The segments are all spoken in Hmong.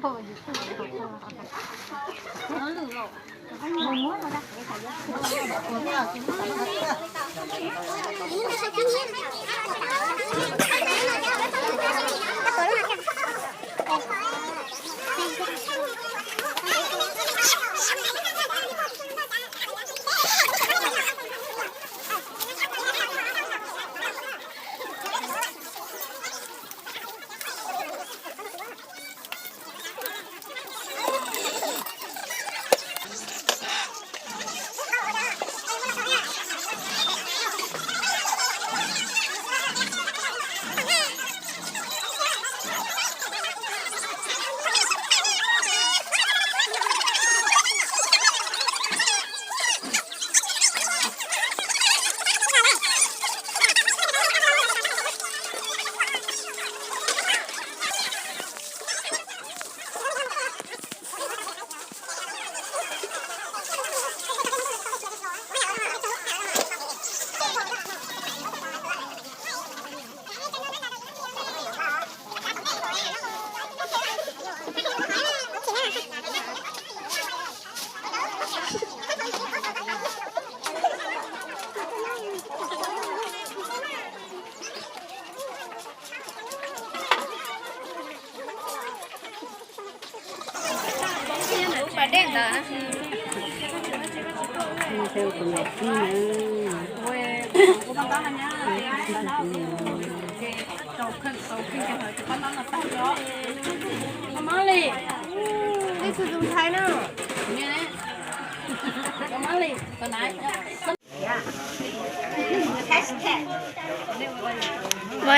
Ua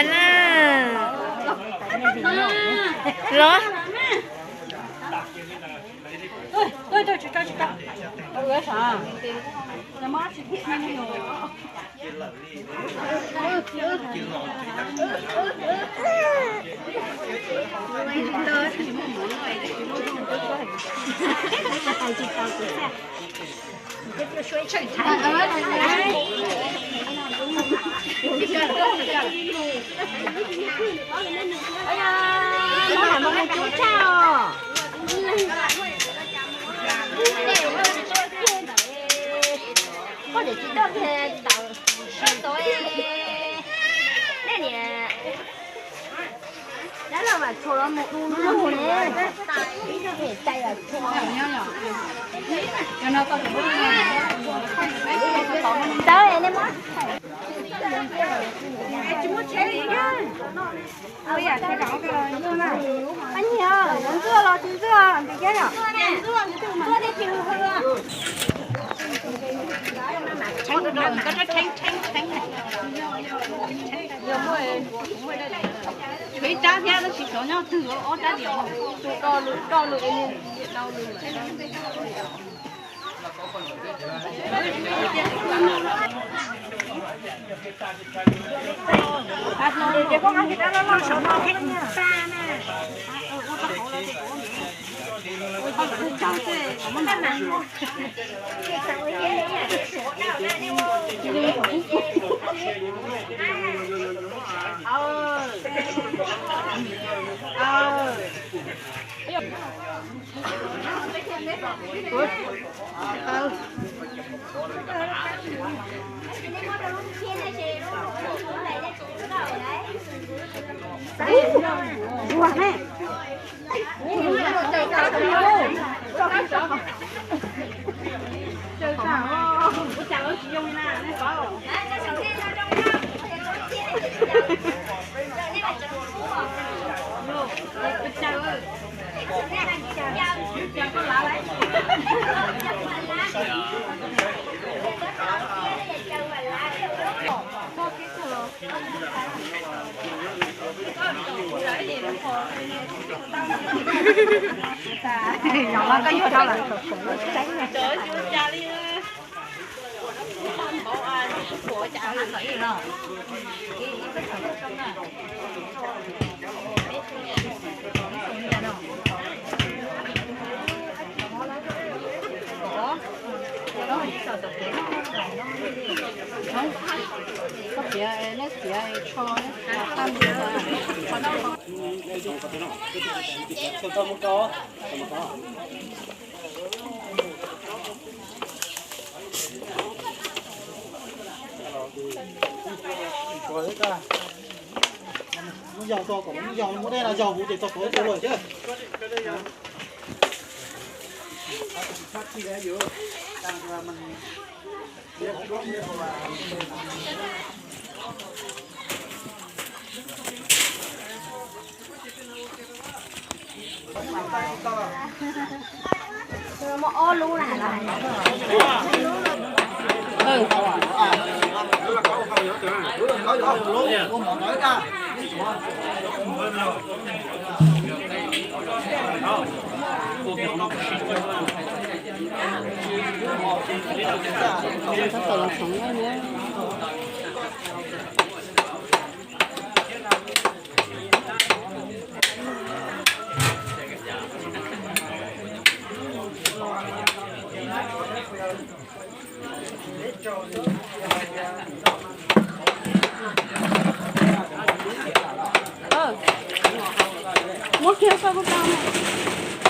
na los. Tshuav ib rab thiab tab sis xyov nyob twg, ob rab diam. Muab yog tso kom, muab yog, muab dej no yog huv ces tso kom ua luaj thiab. Muaj ob lub na. Muab kiag koj kuj tau. Ces muab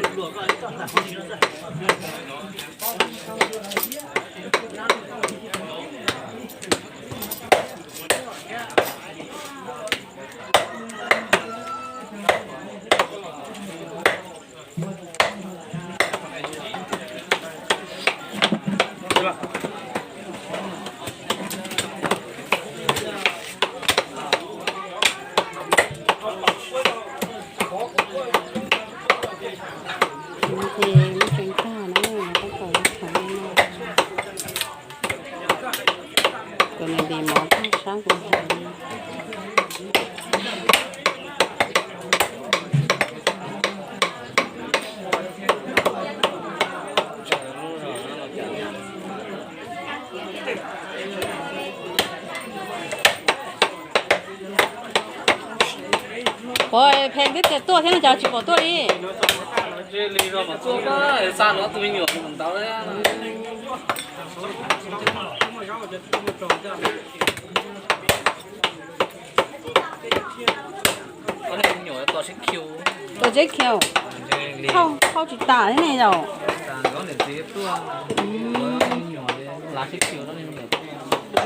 tseev tag na, tab tom yuav thaum no. Kuv niam ntim mov tag sab kuv hais. Ua phem twb tias tuaj thiab no cas tsis pom tuaj li. Xa no tus me nyuam ntawd. Tua tsev khiu, hauj tsis tas thiab ne yom.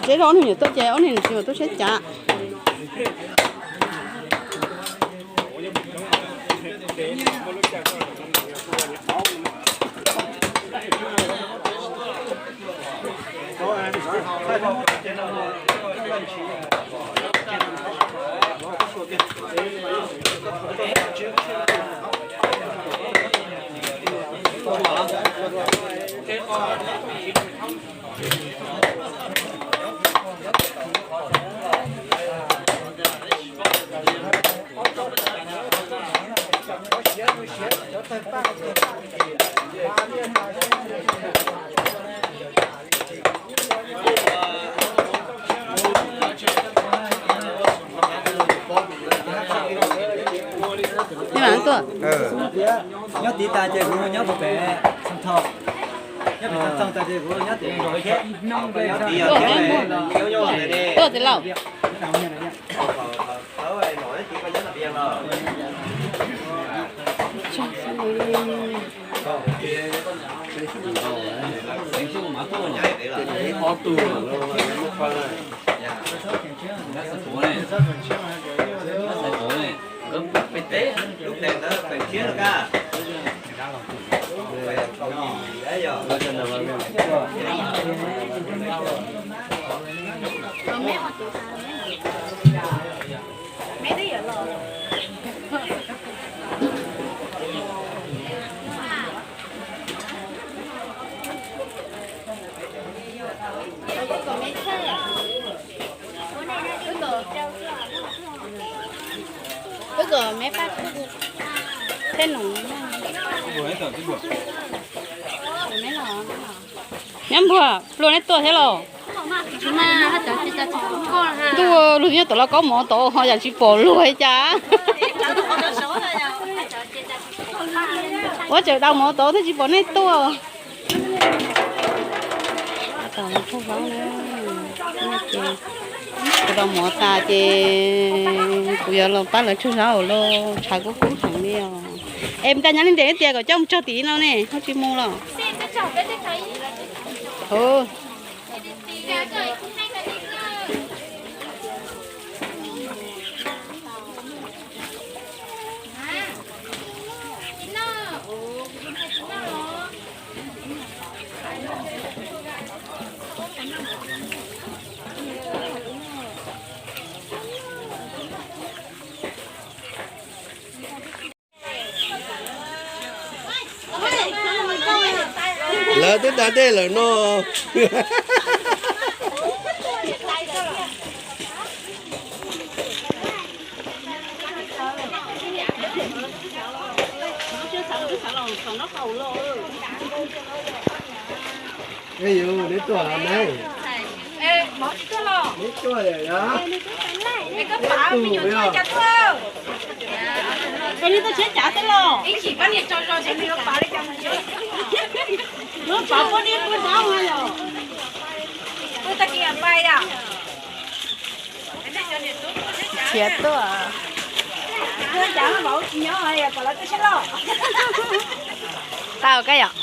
Tsev rau ob niag me nyuam tuaj ces ob niag me nyuam tuaj tsheb cav. Tuaj, nyob tid tas ces kuv nyob pem Xeev Thoj, nyob pem Xeev Thoj tas ces kuv nyob tim, tuaj txiv laus. Wb kom me paj thiab nus. Nyob npuag, pluag neb tuaj thiab los? Ntuj, luag nyob tom lawv kaub mov tod ho yam tsis pom luag li cas. Ua tseem dau mov tod thiab tsis pom nej tuaj. Tau los tshuaj zaub na, ces kuv rau muav tas ces kuv yuav los pab lawv tshuaj zaub los tshav kub kub heev li os. Es tas nyab li ntes tias kom coj mus tso tim no ne, ho tsis mus los? Lawv twb da dej lawm no. Ej yus, neb tuaj los ne? Neb tuaj yom? Neb tuaj yom? Khiav tuaj. Tau koj yom.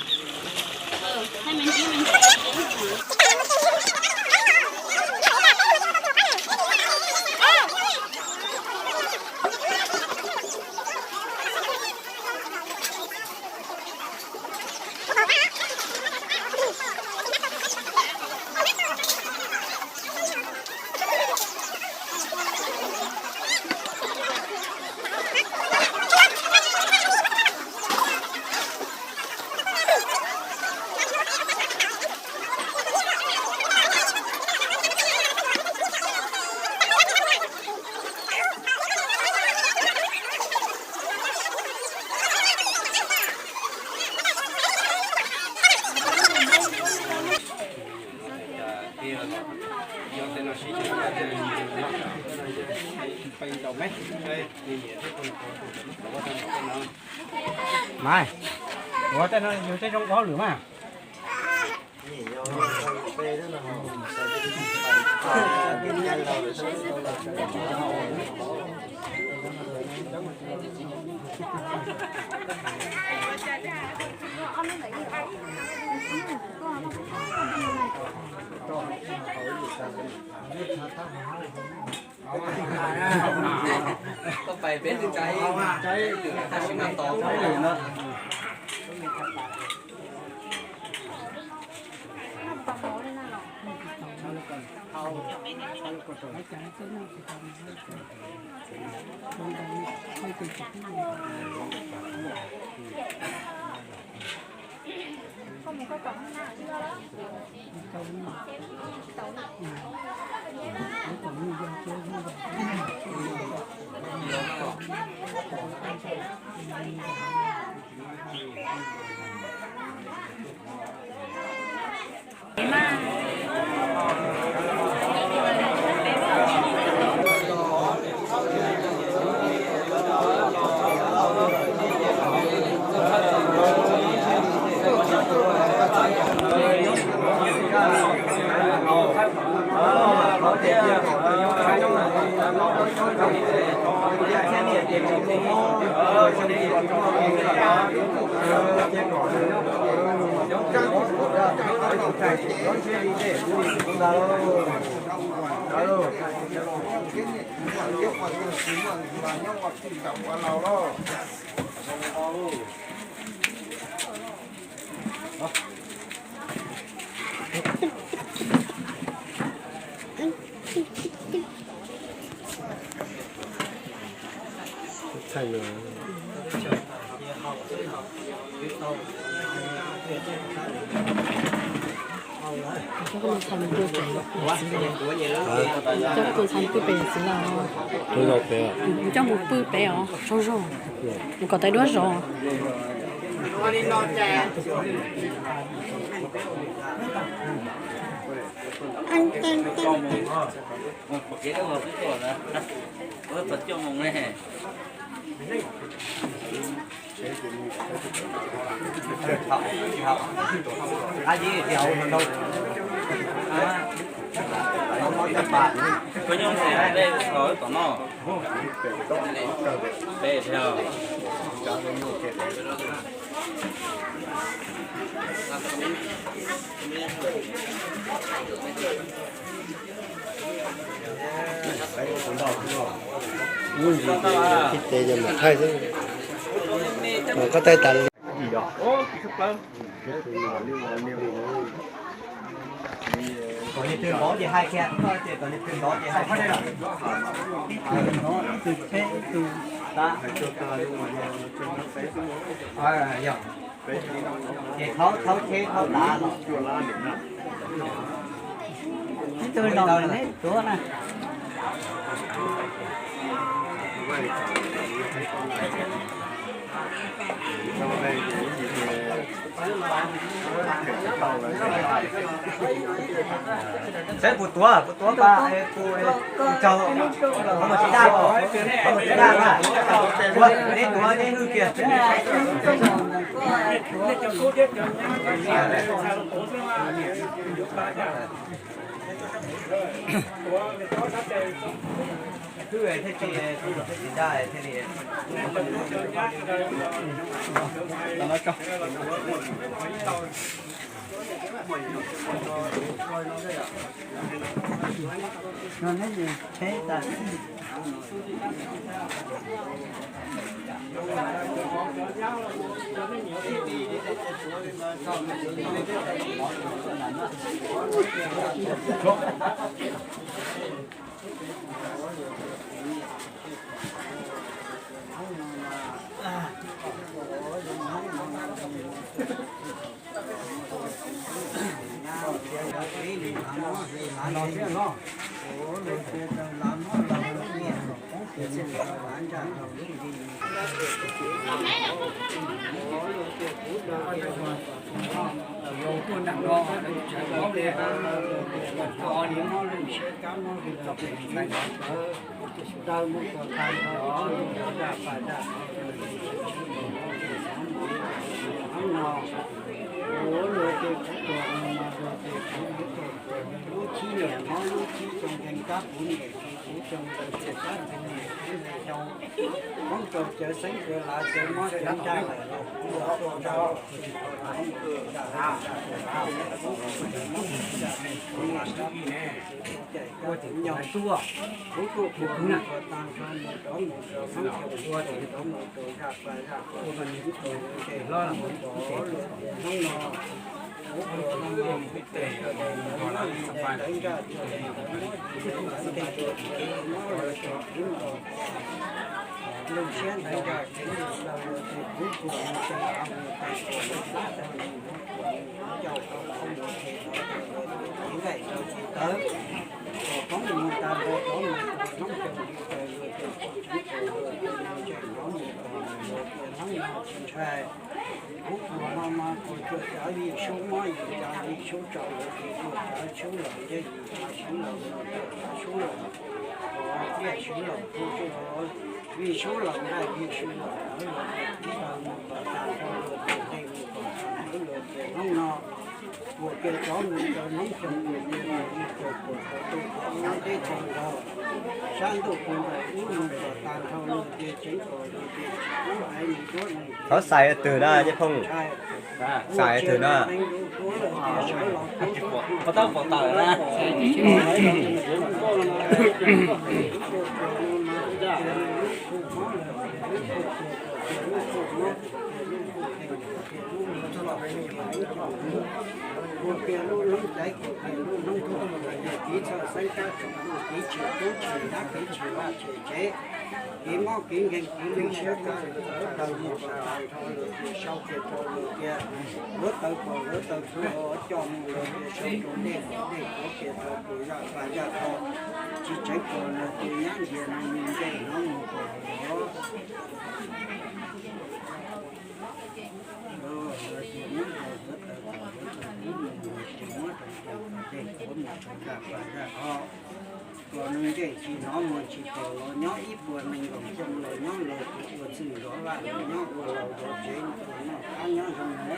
Mas, ua tej no yog tej zoo ua hauj lwm mas. Koj pais peb twb tsaib, tab sis mas tos. Coj tus ntxhais pw pem xwb los. Coj mus pw pem os, tsaug zog. Mus kom tau duab zov. Koj nyob ntawm dej txhos tom no. Peb thiab. Ib tes yog mam thaij xwb. Koj thaij tas li. Kom nws twg ntov ces hais kiag, koj tias kom nws twg ntov ces hais kiag. Ib tug tsheb ib tug tav. Yog. Ces thaub, thaub tsheb thaub tav no. Ib tug no neb tuav na. Saib puas tuav, puas tuav npa, puas tsaug, qhov mus tsis daj, qhov mus tsis daj na. Tuav, neb tuav neb hwj kiag. Hwj thiaj tsis, thiaj tsis daj thiaj li. Daws mus kom tag nrho zaj paj zaj no, hnub no luag ces kuv tuag no mas luag ces kuv yuav tuag, lub chib niam hmoob lub chib xyoo nkees kab puv niam, kuv xyoo nkees kab puv niam, kuv xyoo poob rau cawv xeeb cawv lav cawv mob cawv nraj lawm los kuv yuav tuag nrog. Kuv tuaj kuv mus tag nrho mus rov mus rau hmoob xyoo rov mus rau zaj paj zaj, kuv mus rau ntses hlob mus rov luag ces hnub no kuv tuag no mas kuv tuag ntawm ntawv nraj tuag ntawm ntawv nkeeg tuag ntawm mob los tso kuv los lub siab ntawv nraj kev lus laws los ces kuv tuag no ces av mus tes tuag mus plab tau mus ncauj tau qhov mus ces tau tau los ces kev nqaij rau ces tawv kom poob mus tag nrho rov mus rau hnoob xyoo li tawg luag ces tsis tseev kaus luag ces mus ntseeg rov mus rau luag ces hnoob no tsis ntshai. Kuv tuag no mas kuv tuag cav vij sub mob yim cav vij sub tsaus luag ces tuag cav sub laus yej yim cav sub laus luag tuag cav sub laus, tuag tiaj sub laus kuv tuag vij sub laus nqaij vij sub laus tawv luag ces kuv tawg mus kom tag nrho luag ces dej mus kom tag nrho luag ces hnub no kuv ces rov mus rau hnoob xyoo kuv ces mus mus rau kuv tau tuaj kom nyob deb tau nrog sab ntuj kuv ntaus ub mus kom tag nrho luag ces tseev kom luag ces tsis pub aiv mus duab neeg Thov xais twg na, Nyiaj Phooj? Xais twg na? Pov taub pov taws na. Kuv kiag lub hloob caiv, kuv kiag lub hloob tuj, kuv kiag tiv txhoj xeeb kab tsoom luj, tiv tshwm tub tshwm nyab, tiv tshwm vaj tshwm tsev, kev mob kev nkeeg, kev lwj siab kab lwj tawv, tawg mus kom tag nrho luag tias, sau kiag rau luag tias, luav taws pom luav taws phu coj mus luag tias, sau rau dej kom dej tuav kiag rau tus zaj paj zaj ko, tsis tseev kom luag tias nyab ntiag no me ncej hnov mus kom luag Kom nws ncej tsis hnov mus tsis pom los nyob ib puas nees nkaum xyoo los nyob los ua txwj zov vaj los nyob ua laus zov tsev los noj qab nyob zoo na.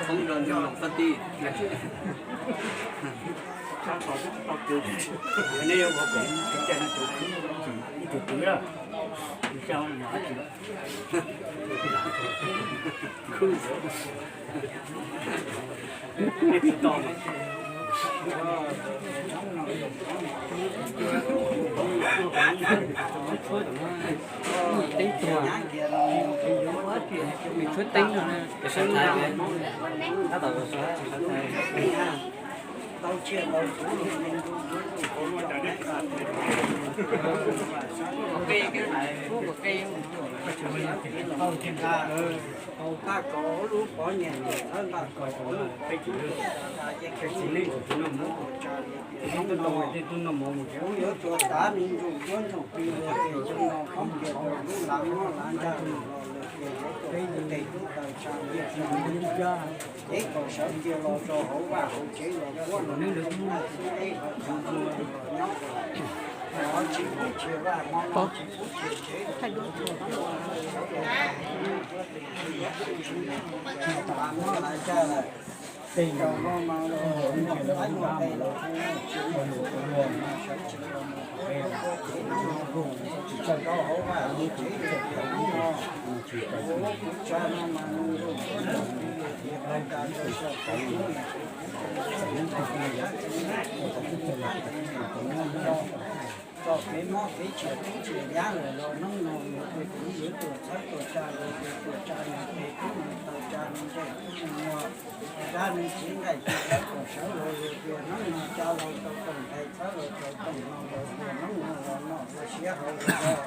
Phóng rau nraug Long Fab Tij. Nej yuav ua kom tus cia no tus khwv ib tug twg na, tus cia no ib tug. Teeb tuag, nws tshuab teeb no na. Tau tag kom lub pov niam tus thawj nqa kom lub pov tus tus tsa ces kheej txiv neej tus no mus tus tsa li tias, kuv yuav tua tav me ntsuj duab ntsuj plig luag tias cov no qhov tias rau lub lav muab lav ntsaj los luag tias yuav tua peb tug tub taw tsa li tias, ces kom sawv kiag los rau hauv vaj hauv tsev los puab los nyob teb ho tsa los nyob, tsis pub tsis vaj hmo no tsis pub tsis tsev, muab lav ntsaj lawm. Tej zaum no mas los muaj qaib muaj qe los tsis muaj txhuv los mas sawv tsees los mus puab tau puab cev no, tsis tau rau hauv vaj hauv tsev li tias hnub no, kuv tsa no mas nws zoo puab tau plig li tias pab tas rau saum tau hnub, txoj kev mob kev tsiaj tub tsiaj nyab lawm los hnub no yuav tus yuav tuam txhawb tuam tsa los tus tuam tsa nws tes tub nws taw tsa nws ntsej tub nws muag, tsa nws txiv nqaij txiv dawb kom sawv los luag tias hnub no tsa los rau toom nqaij txhawb los rau toom no los tias hnub no los noj ua siav hauv los,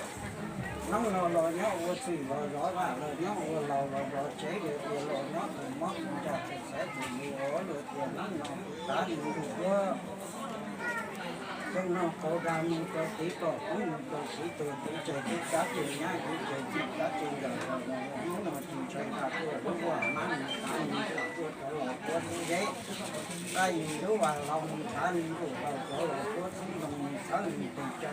hnub no los nyob ua txwj los zov vaj los nyob ua laus los zov tsev luag tias los nyob tus mob tus ntsaj tus xaiv tus lus luag tias hnub no tus tav nws ntuj duab. Zoo no qau dag mus rau tid kom kub mus rau tid tus txiv tsev tub kav tsev nyab tub tsev txij kav tsev nkawm los hnub no tsis ntshai nqa tuaj lub vaj mab mus tav nws ntuj duab rov los puab txib zeb, nqa yim lub vaj laus mus tav nws ntuj laus rov los puab txib zoo nws txhawb nws tes tsa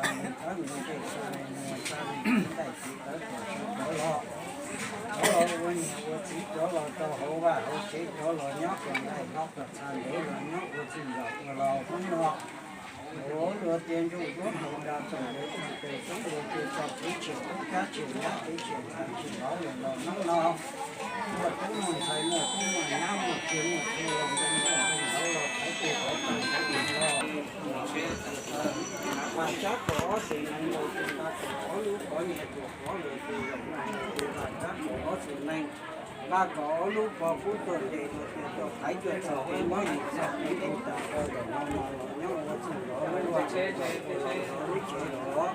nws taw nws txhawb nws ntsej tsa nws muag tsa nws txiv nqaij txiv dawb kom sawv rov los, rov los ua niam ua txiv rov los rau hauv vaj hauv tsev rov los nyob kom nqaij hlob kom txha ntev los nyob ua txij los ua laus hnub no. Ua luag tias ntsuj duab ntaus nra txoom luag txoom tes xoob luag tias txog txiv tshiam tub kab tshiam nyab txiv tshiam ntxhais tsis vauv lawm los hnub no, muaj tub muaj ntxhais muaj tub muaj nyab muaj txiag muaj txhu los nqee nqee nqee ntawd los thaiv tes thaiv taw ntawd los, mas tsab kaum ob txwm nees nkaus tus nqa kaum ob lub pov niam tus qhov luag tus zaum no tus nqa tsab kaum ob txwm nees, nqa kaum ob lub pov kub tuaj tes luag tus tuaj thaiv cuaj txog kev mob yim txog kev nqeeb tas rau zaum no los nyob ua txwj los lub vaj los lub tsev los.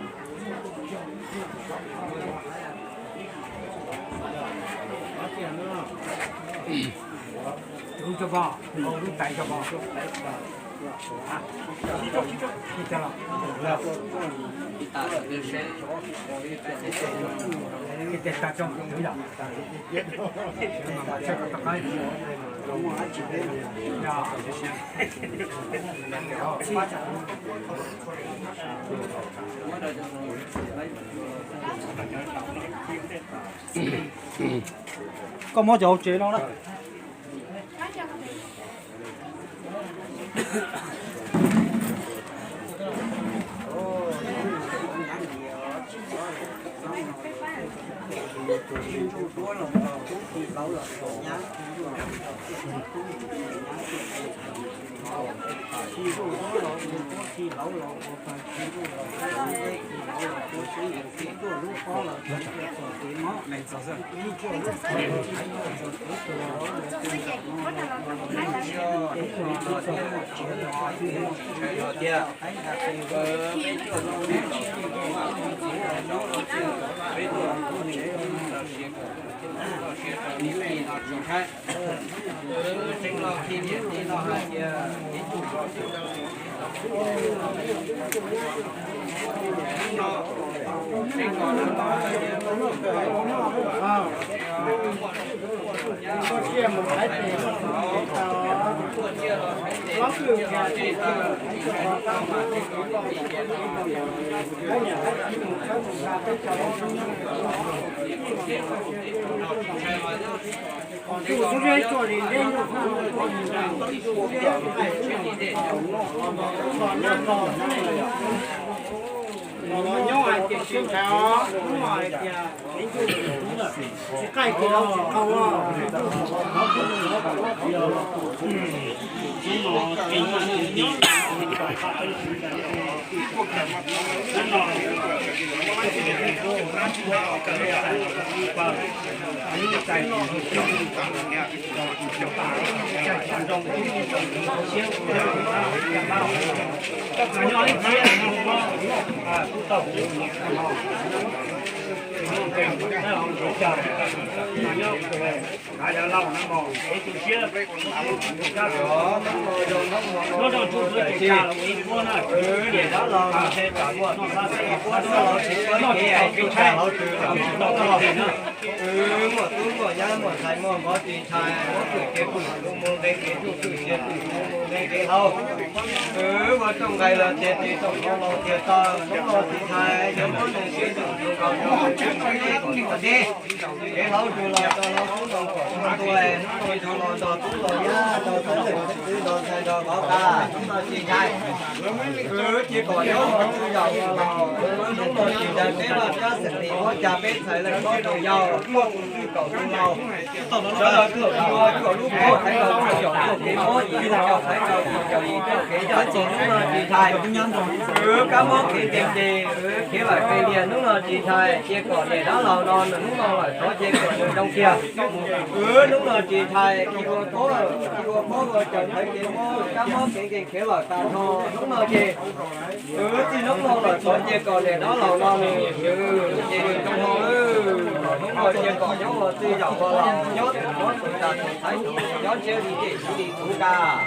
Lub cov pog, lub tais cov pog. Koj muab cov hauv tsev no na. Muaj tub muaj nyab muaj ntxhais muaj vauv txiv ntxhais, muab pwm kev pwm, mus mus nqe kev mus mus nqe kev hlau. Ua rooj nqaij los tias ris, rooj hlau los tias taw, hnub no txiv ntxhais yuav muab neeg siab zoo zoo nkauj zoo, kev hlau rau los rau hlau, hnub no kom txhob tuag, hnub no rau los nrog tub los nyab, nrog tub los twb nrog ntxhais nrog vauv tas, hnub no txiv ntxhais ces kom nyob ua txwj zaum los, hnub no tsis ntshai peb vaj peb xeem li, ua cas peb ntxhais leej txhob rau yau, muaj tus twj kaum tus laus, sawv daws tuaj ua cuaj lub pob, thaiv rau cuaj kev mob, ib lub coj thaiv rau cuaj cov yim coj kev coj txog hnub no tsis ntshai. Kab mob kev nkees ces khiav lawm kev lias hnub no tsis ntshai, cia kom niam dab laug no nws hnub no lawm tod ces kom nws zoo kiag. Hnub no tsis ntshai, tsis ua pob, tsis ua pob ua caws thaiv kev mob, kab mob kev nkees khiav lawm tas nrho hnub no ces Wb txij hnub no los txog ces kom niam dab laug no nws swm ces nws zoo no, hnub no cia kom nyob ua txwj zaum ua laus, nyob tus nyob tus tas tus thaiv tus nyob ntsiab li ces tsis li kuv tas.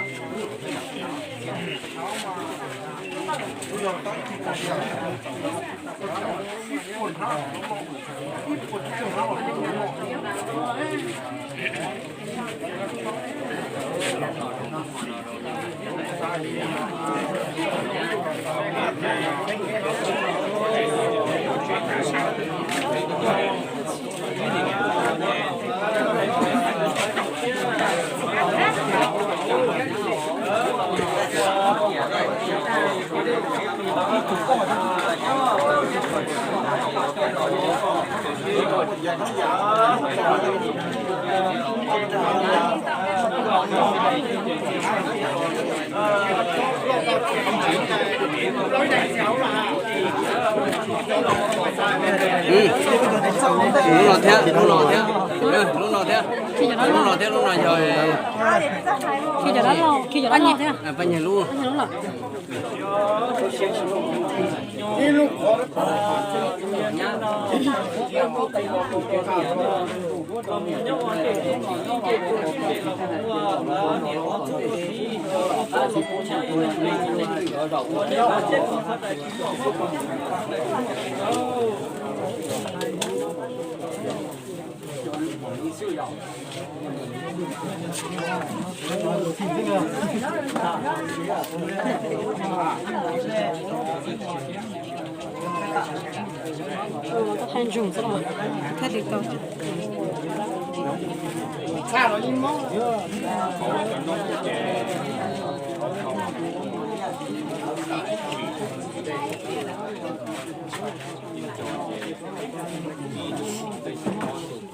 Lub no thiab, lub no thiab, lub no thiab, lub no thiab, lub no yog. Khi cov dab laug, khi cov dab laug thiab. Paj Nyag lub.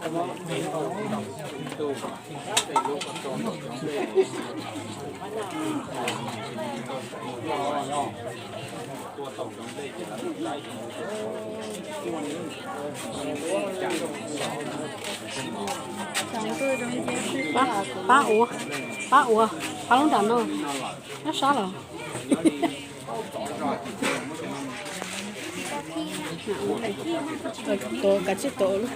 Pab, pab ua, pab ua, pab lub nram no, nyob sab los. Tuav kav tsij tuav lub.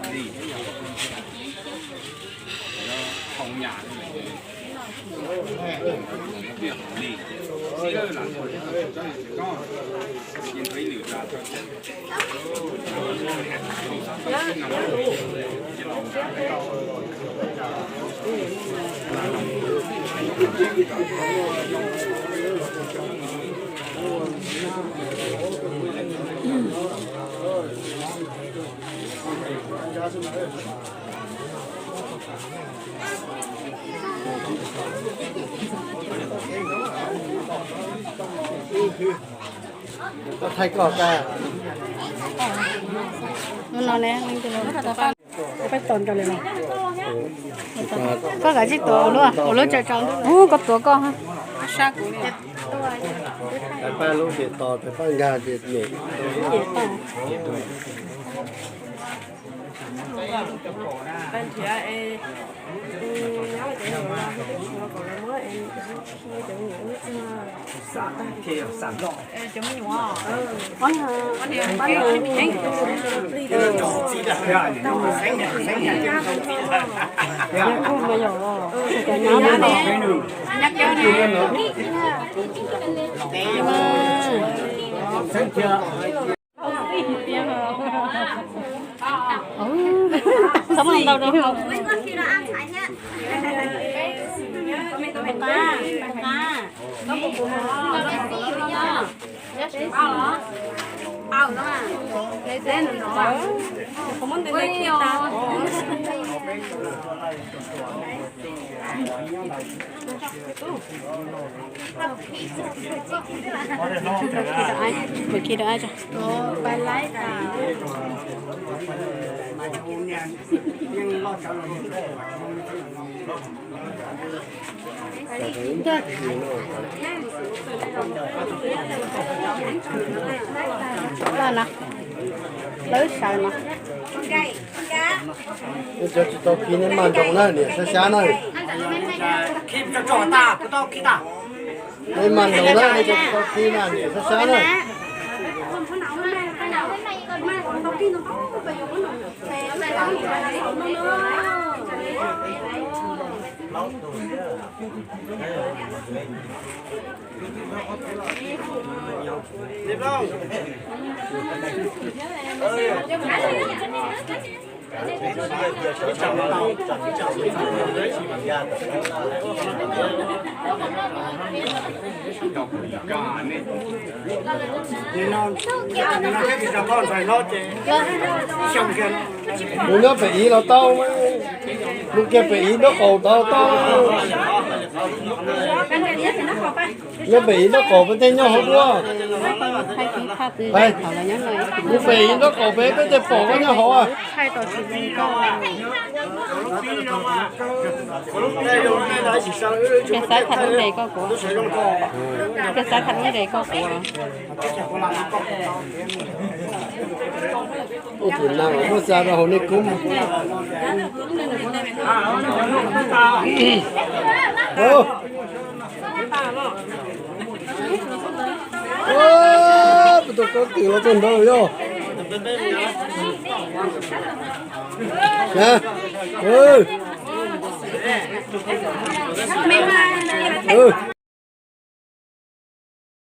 Koj thaij koj koj. No ne, peb tos nrog li no. Koj kav tsij tuav ua lub, ua lub tsaws tsaws. Ub, koj tuav koj. Tais paj lub ces tos, tais paj nkag ces nyem. Txhob ntau rau. Lawv sawv no. Cov tsis tau khi nej maj nroos na, niam xyab xyab na. Nej maj nroos na, nej cov tsis tau khi na, niam xyab xyab na. Mus nyob pem ib los tau, mus kiag pem ib nraub qaum tod tau. Nyob pem ib nraub qaum peb thiaj nyob hauv dua. Mus pem ib nraub qaum pem peb thiaj pom koj nyob hauv. Xav tham lub npe koj kuv, xav tham lub npe koj kuv. Tus nas muab xa rau hauv nej kub. Puas tau koj twm los txog nrad yog?